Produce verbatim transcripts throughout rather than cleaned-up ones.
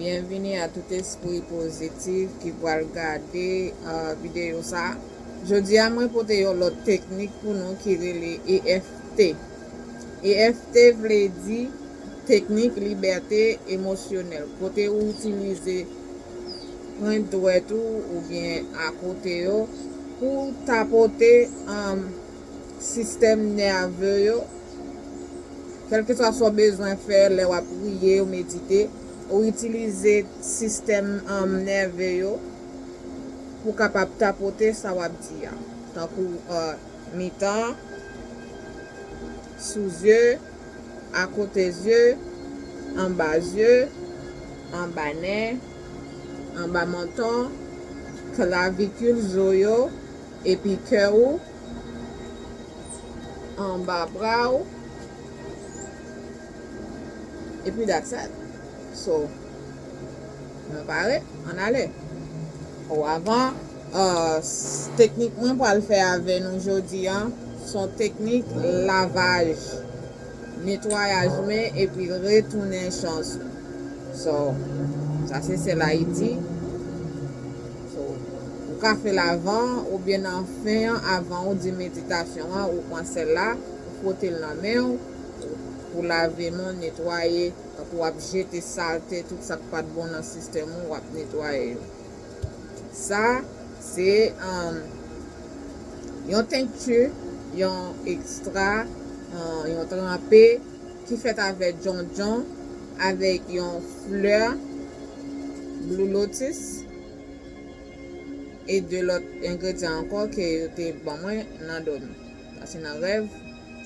Byenvini a tout espri pozitif ki pral gade, uh, videyo sa. Jodi a, mwen pote yon lòt teknik pou nou ki rele E F T. E F T vle di teknik libète emosyonèl, kote ou itilize pwent dwèt ou oubyen akote yo pou tapote, um, sistèm nève yo. Kèlkeswa sa w bezwen fè lè w ap priye ou medite, ou itilize sistèm, um, nève yo pou kapab tapote sa w ap di a. Tankou, uh, mitan, sou zye, akote zye, anba zye, anba nen, anba manton, klavikil, zo yo, epi kè ou, anba bra w, epi that's it. So, nou pare, ann ale. O avan, uh, s-, teknik mwen pral fè avè nou jodi a, se yon teknik lavaj, netwayaj men epi retounen chans ou. So, sa se sèl Ayiti. So, ou ka fè l avan oubyen nan fen an, avan ou di meditasyon an, ou pran sèl la, ou fwote l nan men w, pou lave men w, netwaye, tankou w ap jete salte, tout sa k pa t bon nan sistèm ou, w ap netwaye yo. Sa, se, um, yon tenkti, yon ekstra, uh, yon tranpe ki fèt avèk djondjon, avèk yon flè blue lotus, e de lòt engredyan ankò ke yo te ban mwen nan dòmi. Sa se nan rèv,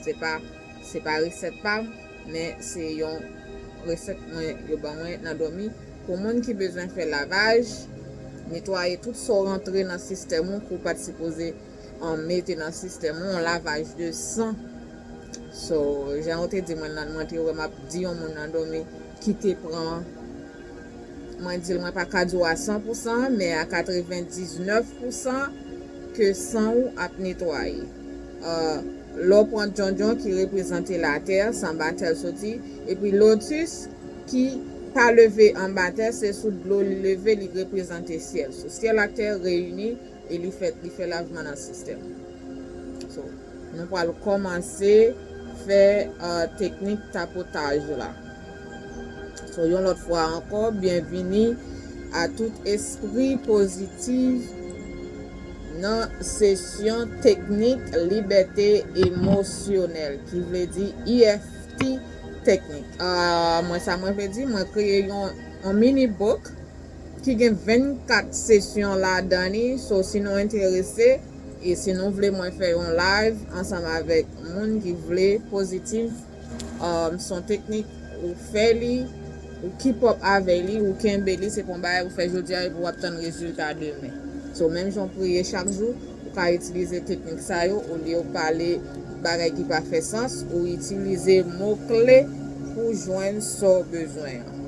se pa, se pa resèt pa m, men se yon resèt mwen, yo ban mwen nan dòmi. Pou moun ki bezwen fè lavaj, netwaye tout sa w rantre nan sistèm ou ke w pa t sipoze, um, mete nan sistèm ou, yon lavaj de san. So, jan yo te di mwen nan, mwen te wè m ap di yon moun nan dòmi ki te pran, mwen di l, mwen pa ka di w a san pou san, men a katrevendiznèf pou san ke san ou ap netwaye. Uh, lè w pran djondjon ki reprezante latè, se anba tè l soti, epi lotus ki pa leve anba tè, se sou dlo li leve, li reprezante syèl. So, syèl ak tè reyini e li fè, li fè lavman nan sistèm. So, nou pral kòmanse fè, uh, teknik tapotaj la. So, yon lòt fwa ankò, byenvini a tout espri pozitif nan sesyon teknik libète emosyonèl, ki vle di E F T teknik. Uh, mwen, sa mwen vle di, mwen kreye yon, yon mini book ki gen vennkat sesyon ladan li. So, si nou enterese, e si nou vle mwen fè yon live ansanm avèk moun ki vle pozitif, um, se yon teknik ou fè li, ou keep up avè li, ou kenbe li, se pa yon bagay ou fè jodi a epi w ap tann rezilta demen. So, menm jan w priye chak jou, ou ka itilize teknik sa yo, olye w pale bagay ki pa fè sans, ou itilize mo kle pou jwenn sa w bezwen an.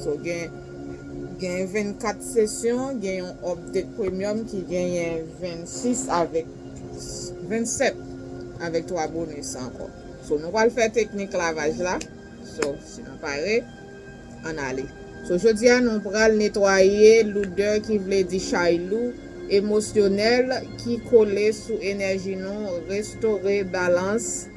So, gen, gen vennkat sesyon, gen yon update premium ki genyen vennsis avèk, vennsèt avèk twa bonus ankò. So, nou pral fè teknik lavaj la. So, si nou pare, ann ale. So, jodi a, nou pral netwaye loudè ki vle di chay lou emosyonèl ki kole sou enèji nou, restore balans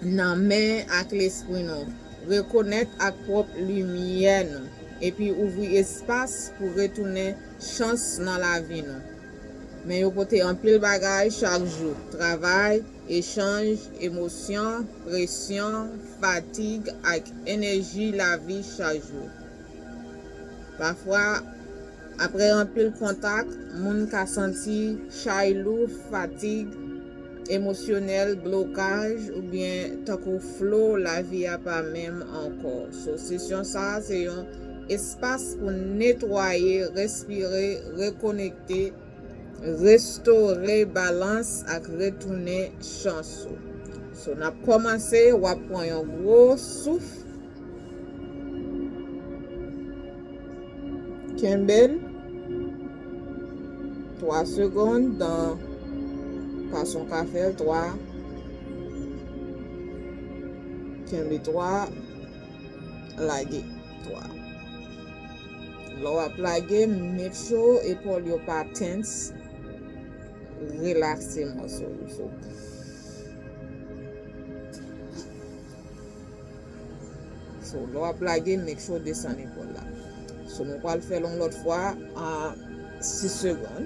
nan men ak lespri nou, rekonèt ak pwòp limyè nou, epi ouvri espas pou retounen chans nan lavi nou. Men yo pote anpil bagay chak jou, travay, echanj, emosyon, presyon, fatig ak enèji lavi chak jou. Pafwa, apre anpil kontak, moun ka santi chay lou, fatig emosyonèl, blokaj, oubyen tankou flo lavi a pa menm ankò. So, sesyon sa a se yon espas pou netwaye, respire, rekonekte, restore balans ak retounen chans ou. So, n ap kòmanse, w ap pran yon gwo souf. Kenbe l twa segonn, dan fason w ka fè l, twa. Kenbe twa, lage twa. Lè w ap lage, make sure epòl yo pa tense. Relakse mòso yo. So, so, lè w ap lage, make sure w desann epòl la. So, nou pral fè l yon lòt fwa an sis segonn.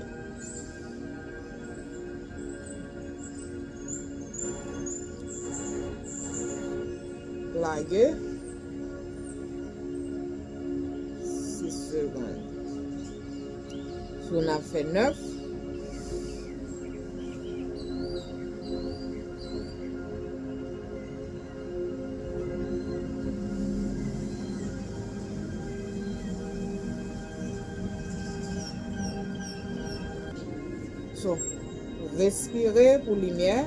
Lage. Sis segonn. So, n ap fè nèf. So, respire pou limyè.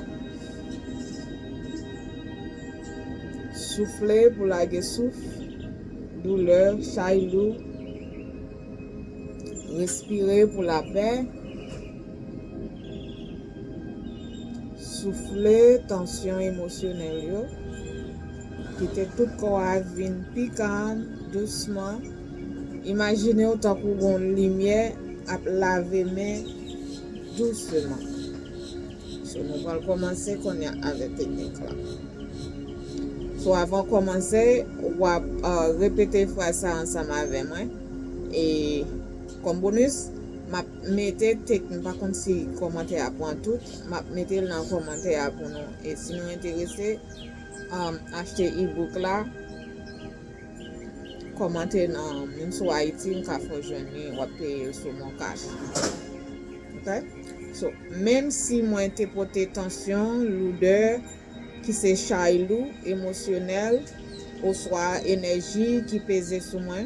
Soufle pou lage souf, doulè, chay lou. Respire pou lapè. Soufle tansyon emosyonèl yo. Kite tout kò a vin pi kalm, dousman. Imajine w tankou gon limyè ap lave men dousman. So, nou pral kòmanse kounye a avèk teknik la. So, avan kòmanse, w ap, uh, repete fraz sa ansanm avè mwen. E kòm bonis, m ap mete teknik, m pa konn si kòmantè a pran tout, m ap mete l nan kòmantè a pou nou. E si nou enterese, um, achte e-book la, kòmante nan, menm si w Ayiti, m ka fè w jwenn li, w ap peye l sou Mon Cash. Ok? So, menm si mwen te pote tansyon, loudè, ki se chay lou, emosyonèl, oswa enèji ki peze sou mwen,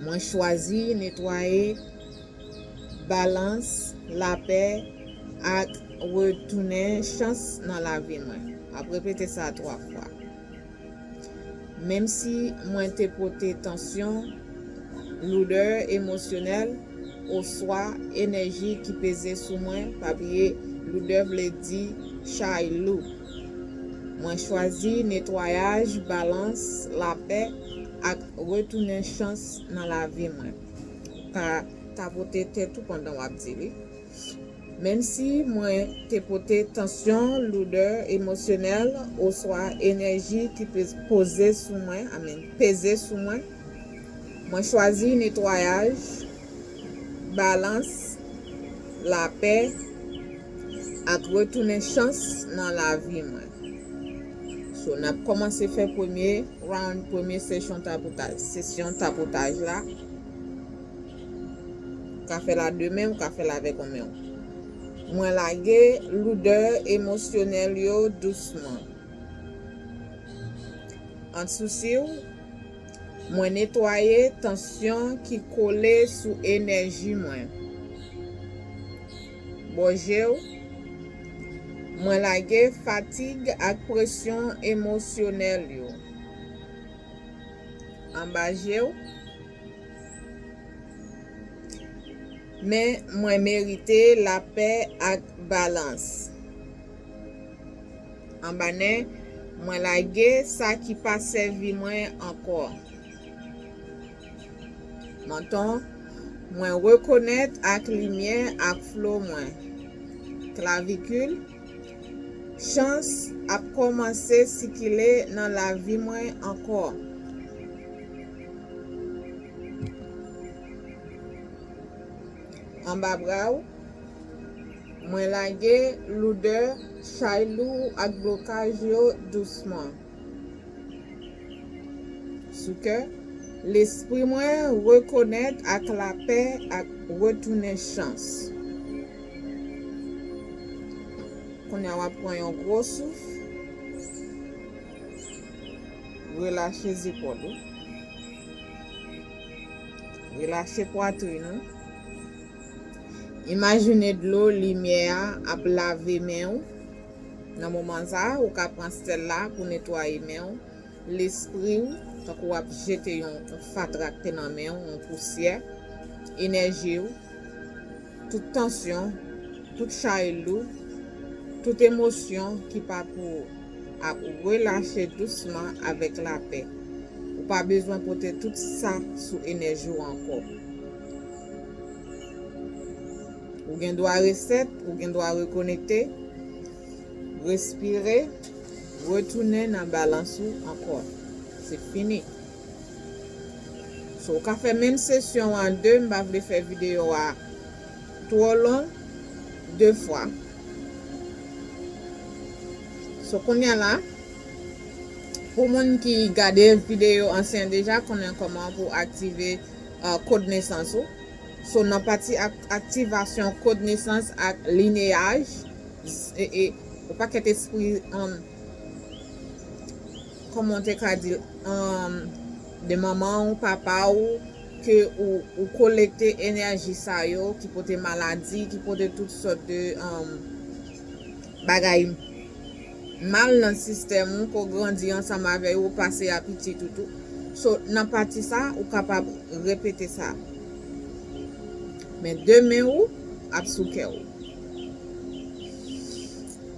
mwen chwazi netwaye, balans, lapè, ak retounen chans nan lavi mwen. M ap repete sa twa fwa. Menm si mwen te pote tansyon, loudè emosyonèl, oswa enèji ki peze sou mwen, pa bliye, loudè vle di chay lou. Mwen chwazi netwayaj, balans, lapè, ak retounen chans nan lavi mwen. Ou ka tapote tèt ou pandan w ap di li. Menm si mwen te pote tansyon, loudè emosyonèl, oswa enèji ki pe-, poze sou mwen, I mean, peze sou mwen, mwen chwazi netwayaj, balans, lapè, ak retounen chans nan lavi mwen. So, n ap kòmanse fè premye round, premye sesyon tapotaj, sesyon tapotaj la. Ou ka fè l a de men, ou ka fè l avèk yon men w. Mwen lage loudè emosyonèl yo dousman. Ansou si w, mwen netwaye tansyon ki kole sou enèji mwen. Bò je w, mwen lage fatig ak presyon emosyonèl yo. Anba je w, men mwen merite lapè ak balans. Anba nen, mwen lage sa ki pa sèvi mwen ankò. Manton, mwen rekonèt ak limyè ak flo mwen. Klavikil, chans ap kòmanse sikile nan lavi mwen ankò. Anba bra w, mwen lage loudè chay lou ak blokaj yo dousman. Sou kè, lespri mwen rekonèt ak lapè ak retounen chans. Kounye a w ap pran yon gwo souf. Relache zepòl ou. Relache pwatrin ou. Imajine dlo limyè a ap lave men w. Nan moman sa a, ou ka pran stèl la pou netwaye men w, lespri w, tankou w ap jete yon, yon fatra k te nan men w, yon pousyè, enèji w, tout tansyon, tout chay lou, tout emosyon ki pa pou ou ap relache dousman avèk lapè. Ou pa bezwen pote tout sa sou enèji w ankò. Ou gen dwa resèt, ou gen dwa rekonekte, respire, retounen nan balans ou ankò. Se fini. So, ou ka fè menm sesyon an de, m pa vle fè videyo a twò long, de fwa. So, kounye a la, pou moun ki gade videyo ansyen deja, konnen kòman pou aktive uh, kòd nesans ou. So, nan pati ak, aktivasyon kòd nesans ak lineyaj, e, e, ou pakèt espri, um, kòman te ka di, um, de manman ou, papa ou, ke ou, ou kolekte enèji sa yo, ki pote maladi, ki pote tout sòt de um, bagay mal nan sistèm ou, ke w grandi ansanm avè yo, ou pase a pitit ou tou. So, nan pati sa, ou kapab repete sa. Men de men ou ap sou kè ou.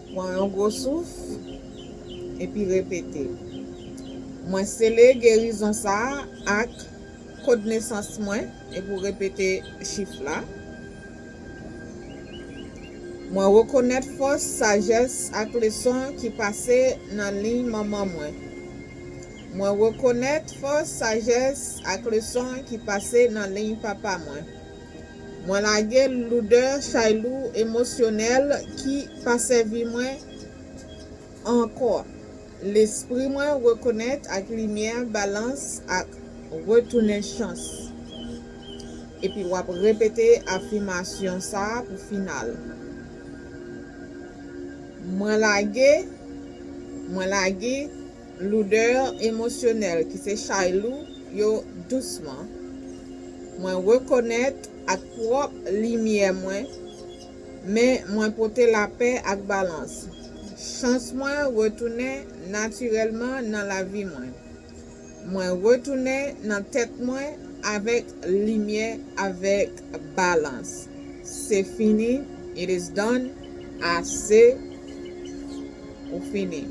Pran yon gwo souf, epi repete. Mwen sele gerizon sa a ak kòd nesans mwen, epi w repete chif la. Mwen rekonèt fòs, sajès ak leson ki pase nan liy manman mwen. Mwen rekonèt fòs, sajès ak leson ki pase nan liy papa mwen. Mwen lage loudè chay lou emosyonèl ki pa sèvi mwen ankò. Lespri mwen rekonèt ak limyè balans ak retounen chans. Epi w ap repete afimasyon sa a pou final. Mwen lage, mwen lage loudè emosyonèl ki se chay lou yo dousman. Mwen rekonèt ak pwòp limyè mwen, men mwen pote lapè ak balans. Chans mwen retounen natirèlman nan lavi mwen. Mwen retounen nan tèt mwen avèk limyè, avèk balans. Se fini, it is done, ase, ou fini.